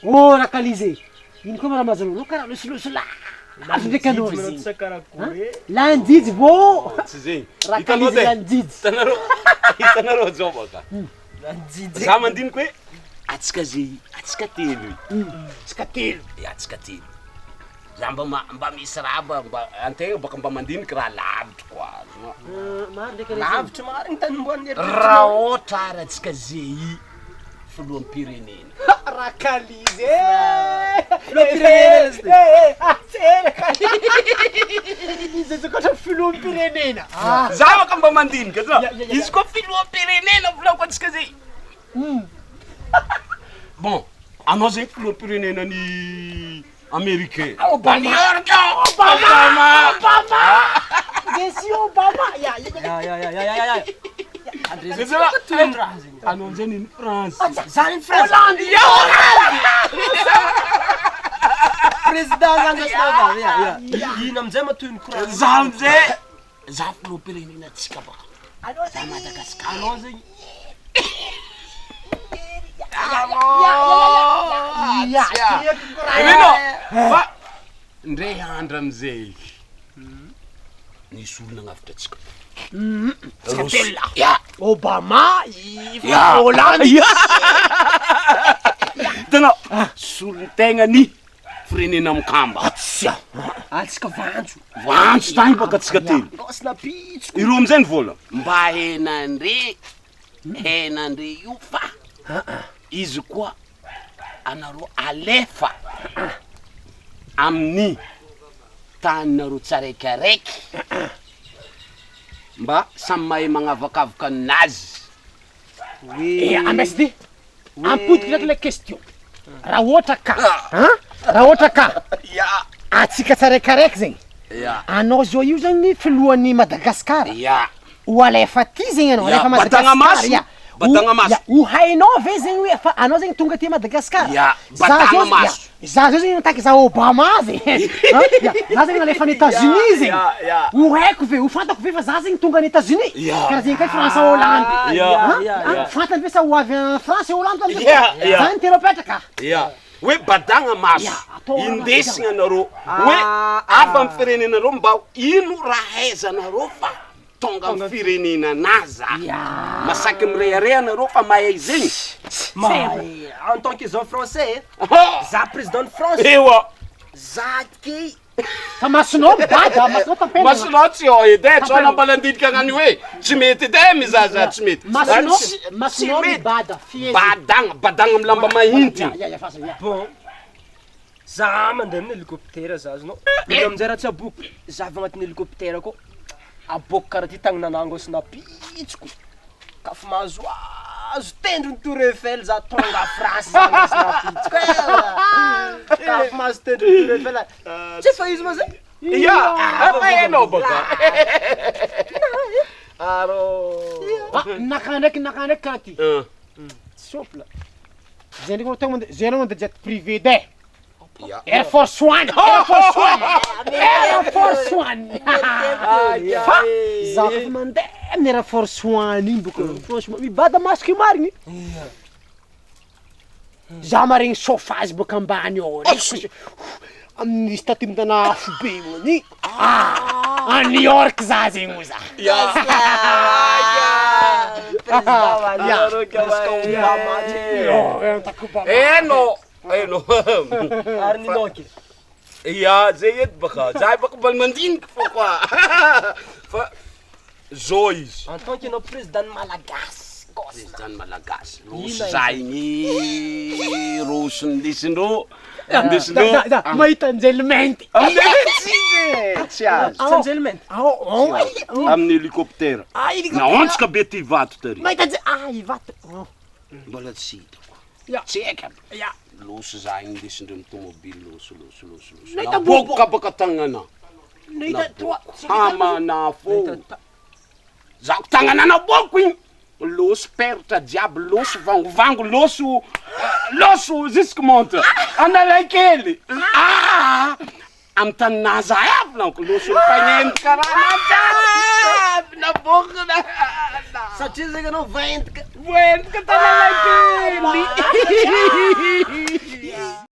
Oh Rakalize, ino koa raha mahazo anao karaha losiloso lavitra ndraiky anao zegny. Lanjijy vô. Tsy zegny. Rakalize lanjijy. Hitanareo, hitanareo zao baka. Za mandiniky hoe atsika zay, atsika telo io. Atsika telo. Ya atsika telo. Za mba ma- mba misy raha mba mba antegna baka mba mandiniky raha lavitry koa azonao. Maro ndraiky re. Lavitry marigny tany omboan'ny eritreritrao. Raha ohatra ary atsika zay filoham-pirenena. Rakalize e! Filoham-pirenena izy ty. Eh, eh, ah, Rakalize izy koa filoham-pirenena. Ah. Za baka mba mandinika azonao. Ya, ya, ya. Izy koa filoham-pirenena volako antsika zay. Bon, anao zegny filoham-pirenenan'i Américain. Obama. New York. Obama! Obama! Je suis Obama! Ya, ya, ya. Ya ya ya ya ya ya. Andre Zay zala- toy raha zegny. Anao amizay niny France. Zany ny France. Hollande! Ya Hollande! Président zany zany ya ya. Ino amizay ma toy ny courant. Za amizay, za filoham-pirenena antsika baka. Anao Za zegny. Madagasikara. Anao zegny. Ya, ya, ya, ya. Reno, fa ndray andro amizay nisy olo nagnavotra antsika. Tsika telo lahy. Ya. Obama, i Ya. Hollande. Ya. Hitanao, solontegnany firenena mikamba. Atsia. Atsika vantso. Vantso tagny baka antsika telo. Losina pitsiko. Ireo amizay nivola. Mba henandre, henandre io fa izy koa anareo alefa amin'ny taninareo tsaraikaraiky mba samy mahay magnavakavaka aminazy. Eh, MSD, ampodiko ndraiky le question. Raha ohatra ka, han? Raha ohatra ka, Ya. atsika tsaraikaraiky zegny, Ya. anao zao io zegny filohan'i Madagasikara, Ya. ho alefa aty zegny anao, Ya, alefa batagna Madagasikara, maso, ya. batagna Ho- maso. ya, ho hainao ve zegny hoe fa anao zegny tonga aty Madagasikara? Ya, Za batagna zao- ya, maso. za zao zegny nitaky za Obama zegny, han? Ya, za zegny nalefa any Etats-Unis zegny, Ya, ya. ho haiko ve, ho fantako ve fa za zegny tonga any Etats-Unis? Ya. Karaha zegny koa i France Hollande. Ya, Han? ya, Han? ya. Fantany ve sa ho avy en France Hollande amizay? Ya, ya. Zany tianao apetraka? Ya, hoe badagna maso, Ya, atao raha indesigna anareo, hoe Ah, avy ah. amy firenenareo mba ino raha ahaizanareo fa tonga amy firenenanahy za. Ya. Masaky mirehareha anareo fa mahay zegny. Mahay. En tant que zao français, za président de France. Ewa, Za ke Fa masonao mibada, masonao tampena. masonao tsy ao edy e, tsao mbola andinika hagnano hoe tsy mety edy e mizaha tsy mety. Masonao, Tsy- tsy masonao mety. mibada, fihezy. Badagna, badagna amy lamba mahinty. Ya, ya, ya, fasa, ya. Bon, za mandeha amin'ny hélicoptère za azonao. Ino aminjay raha tsy aboko, za avy agnatin'ny hélicoptère koa, aboko karaha ty tagnananahy angôsina pitsiko, ka fa mahazoazo tendrony tour Eiffel za tonga à France za angôsina pitsiko e, ka fa mahazo tendrony tour Eiffel, tsy efa izy ma zay? Ya, efa hainao baka. Arô. Ah, naka ndraiky, naka ndraiky karaha ty. Ah. Souple. Zay ndraiky anao mandeha, zay anao mandeha jet privé de. Ya. Air Force One, Air Force One, Air Force One. Fa za koa mandeha amin'ny Air Force One igny bôka franchement mibada masoko io marigny. Za maregny chauffage bôka ambany ao regny amin'ny statue mitana afo be io any. Ah, a New York za zegny hoy za. Ya. Ya. Eno, eno. Ary ninao ke? Ya, zay edy baka. Za baka mbola mandiniky fô koa. Fa zao izy. En tant que anao président malagasy, gosina. Président malagasy. Ino Roso izy? za igny, roso indesindreo, Da, indesindreo. da, da, mahita anjely mainty. Tsy e, tsy azo. Tsy anjely mainty? Ao, ao, ao. Amin'ny hélicoptère. Ah, hélicoptère. Naontsika be ty vato tary. Mahita anjely, ah, Ivato. Oh. Mbola tsy hitako. Ya. Tsy haiko aby. Ya. Loso za igny indesindreo amin'ny tomobily loso loso loso loso. Nahita Naboaka baka tagnana. Nahita trois. Hamana fô. Zako tagnana naboako igny. Loso peratra jiaby, loso vangovango, loso loso jusque montre. Analakely. Ah! Amy taninah za aby lanko, loso mifagneno karaha jiaby naboako na. Satria zegny anao voaendaka. Voaendaka tanàna kely.